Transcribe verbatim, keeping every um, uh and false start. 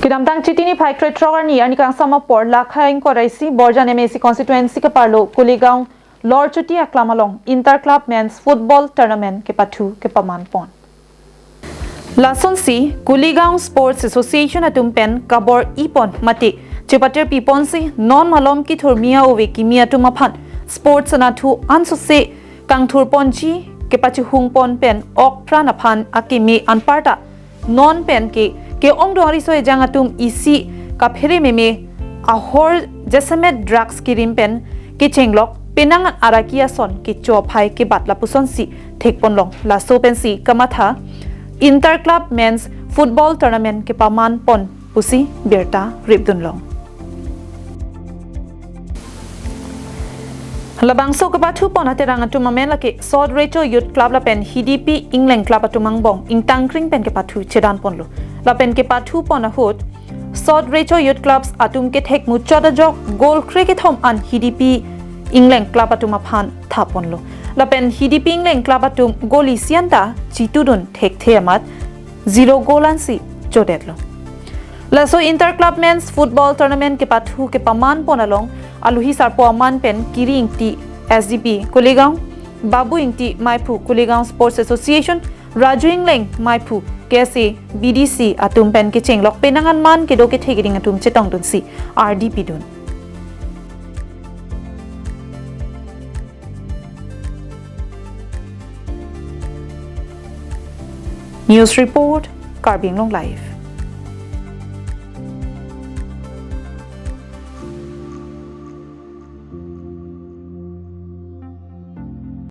Kedamtang Chiti niphai krethrok arni, arni kangsam apor, lakha ingkoi ra isi, Borjan M A C constituency keparlo Kuligaon Lorchuti aklam along Inter Club Men's Football Tournament kepathu kepaman pon. Lasonsi Kuligaon Sports Association atum pen kabor-i pon mate chepatir pi ponsi non malom kethur mi a-ove kimi atum aphan sports anatthu ansose kangthur ponji kepachihung pon pen ok pran aphan akimi anparta non pen ke ke-ongdung ariso ejang atum isi kaphere meme ahor jasemet drugs kirim pen kechenglok penang araki ason kecho aphai kebat lapusonsi thek ponlong. Laso pensi kamatha Inter Club Men's Football Tournament kepaman pon pusi birta ripdunlong. Labangso kepathu pon aterang atum amen lake Sot Recho Youth Club lapen Hidipi Ingleng Club atum angbong ingtangkring pen kepathu chedan ponlo. Lapen kepathu pon ahut Sot Recho Youth Clubs atum kethek muchot ajok goal kre kethom an Hidipi Ingleng Club atum aphan tha ponlo. Lapen Hidipi Ingleng Club atum goal isi anta chitudun thekthe amat zero goal ansi chodetlo. Laso Inter Club Men's Football Tournament kepathu kepaman pon along alohi sarpo aman pen Kiri Ingti S D P Kuligaon, Babu Ingti Maiphu Kuligaon Sports Association, Raju Ingleng Maiphu K S A B D C atum pen kechenglok penang an man kedo kethe keding atum chetongdunsi ardi pidun. News report, Karbi Anglong Live.